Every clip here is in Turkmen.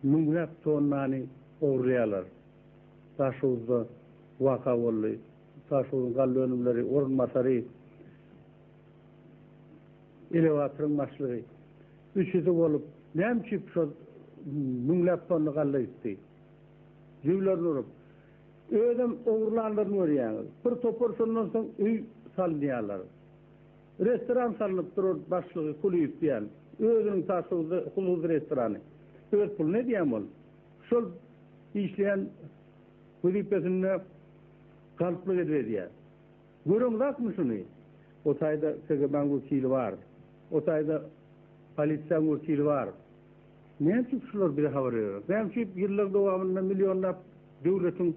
Müňläp tonnany ogurlaýarlar. Daşoguzda waka boldy. Daşoguzyň galla önümleri orunbasary, elewatoryň başlygy üçüsi bolup näme üçin şol müňläp tonna galla gitdi? Jübülerini urup. Özem ogurlanlaryny görýäňiz. Bir topar şondan soň öý salynýarlar. Restoran salnypdyr ol başlygy Kulyýew diýen. Özüniň Daşoguzda hususy restorany. Öz puluna edýän ol. Şol işleýän wezipesinde galplyk edip edýär. Göreňzakmy şuny? O taýda KGB-niň wekili bar. O taýda polisiýaň wekili bar. Näme üçin şular bize habar berenok? Näme üçin ýyllaryň dowamynda millionlap döwletiň,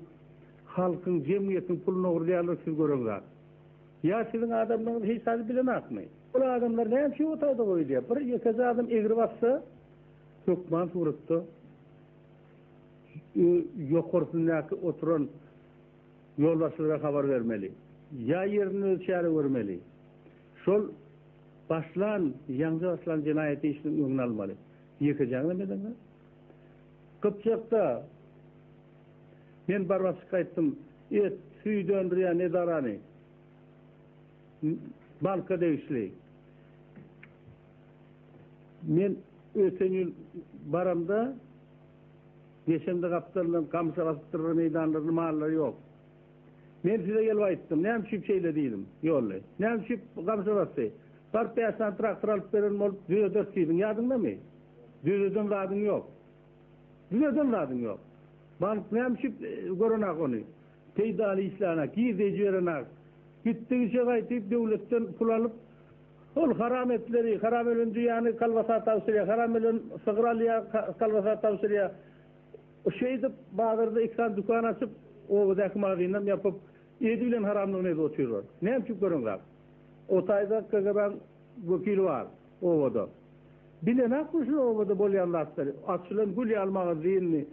halkyň, jemgyýetiň puluny ogurlaýarlar siz göreňzak? Ýa siziň adamlaryňyz hiç zady bilenakmy? Ol adamlar näme üçin o taýda goýulýar? Bir ýekeje adam egri bassa, hökman suratda ýokarsyndaky oturan ýolbaşçylara habar bermeli. Ýa ýerinde özi çäre görmeli. Şol başlan, ýaňja başlan jenaýat işiniň öňüni almaly. Ýekejaňam edeňok. Gypjakda men baryp açyk aýtdym, et, süýt öndürýän edarany banka degişli. Men öten ýyl baramda, geçemde gapdalyndan gamşa basypdyrlar meýdanlaryny, mallary ýok. Men size gelip aýtdym, näme üçin şeýle diýdim, Ýolly. Näme üçin gamşa basdy? Baryp bäş sany traktor alyp beren bolup düzederis diýdiň, ýadyňdamy? Düzeden zadyň ýok. Düzeden zadyň ýok. Bank näme üçin görenak ony? Peýdaly işlänak, girdeji berenak. Gitdigiçe gaýtyp döwletden pul alyp, ol haram etleri, haram ölen düýäni kolbasa tabşyrýar, haram ölen sygyr alýar, kolbasa tabşyrýar. Şeýdip bazarda iki sany dükan açyp, obadaky magazynam ýapyp, edi bilen haramlygyny edip otyrlar. Näme üçin göreňzak? O taýda KGB-niň wekili bar obada. Bilenakmy şu obada bolýan zatlary? Açylan gül ýaly magazynny,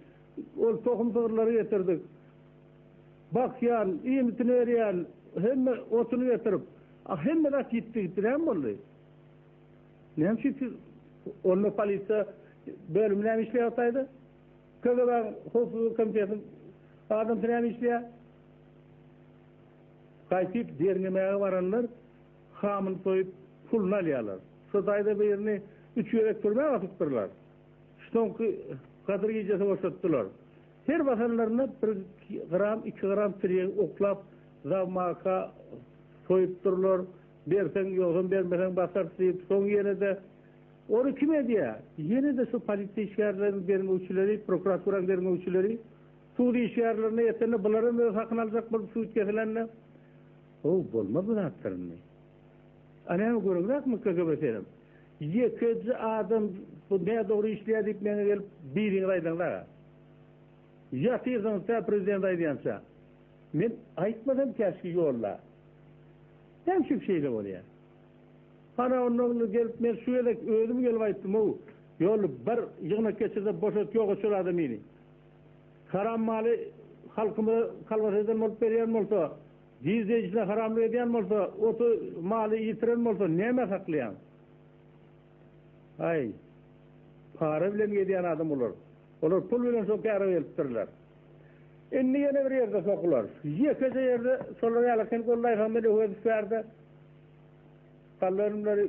ol tohum sygyrlary getirdik. Bakýan, iýmitini berýän, hemme otuny getirip, a hemme zat ýitdi gitdi, näme boldy? Näme üçin siz onda polisiýa bölümi näme işleýär o taýda? KGB-niň howpsuzlyk komitetiniň adamsy näme işleýär? Gaýtyp derňemäge baranlar hamyny soýup, puluny alýarlar. Şo taýda birini üç gezek türmä basypdyrlar. Şu soňky Gadyr gijesi boşatdylar. Her basanlarynda bir gram, iki gram tirýegi oklap, zawmaka soýupdyrlar. Berseň, ýogsam bermeseň basarys diýip, soň ýene-de Ony kim edýär? Ýene-de şu polisiýa işgärleriniň derňewçileri, prokuraturanyň derňewçileri. Sud işgärlerine ýetende bularam öz hakyny aljak bolup sud kesilende. How, bolmaz bu zatlar indi. A näme göreňzakmy KGB senem? Ýekeje adam bu nädogry işleýär diýip meňe gelip biriňiz aýdaňzag-a. Ýatyrsyňyz tä prezident aýdýança. Men aýtmasam käşgi ýolla. Näme üçin şeýle bolýar? Hana onda indi gelip men şu gezek özüm gelip aýtdym-ow, Ýolly bir ýygnak geçirde boşat ýok et şol adamyny. Haram maly halkymyza kolbasa eden bolup berýän bolsa, girdejisine haramlyk edýän bolsa, oty maly ýitiren bolsa nämä saklaýaň? Aý, para bilen gezýän adam olar. Olar pul bilen şo käre gelipdirler. Indi ýene bir ýerde sokular. Ýekeje ýerde şolar ýaly sen gollaýsaň men Öwezow bärde galla önümleri,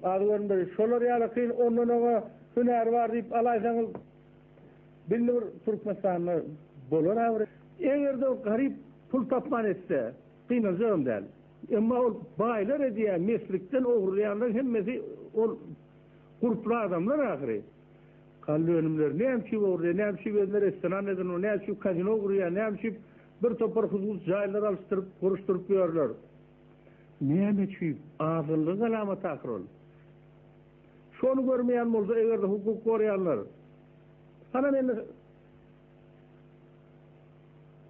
azyk önümleri şolar ýaly kyn ondan oňa hünäri bar diýip alaýsaňyz belli bir Türkmenistanda bolar-a bir. Eger-de ol garyp pul tapman etse, gynanjagam däl. Emma ol baýlar edýär, meslikden ogurlaýanlaryň hemmesi ol gurply adamlar ahyry. Galla önümleri näme üçin ogurlaýar, näme üçin özüne restoran edinip, näme üçin kazino gurýar, näme üçin bir topar hususy jaýlar alyşdyryp, guruşdyryp ýörler. Näme üçin? Azgynlygyň alamaty ahyry ol. Şony görmeýän bolsa eger-de hukuk goraýanlar, hana mende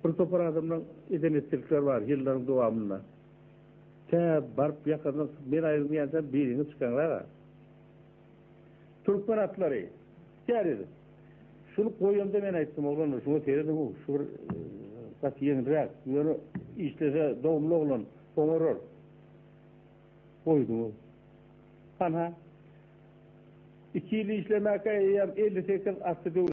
bir topar adamlaryň eden etdilikleri bar ýyllaryň dowamynda. Tä baryp ýakadan men aýrylmaýançam biriňiz çykaňrak-a. Türkmen atlary. Käriz. Şuny goýanda men aýtdym, oglanlar, şuňa serediň-ow, şu bir gaty ýeňilräk, ýöne işlese dogumly oglan, oňarar. Goýduň-ow. Hanha, iki ýyl işlemäkä eýýäm 58 atly döwlet.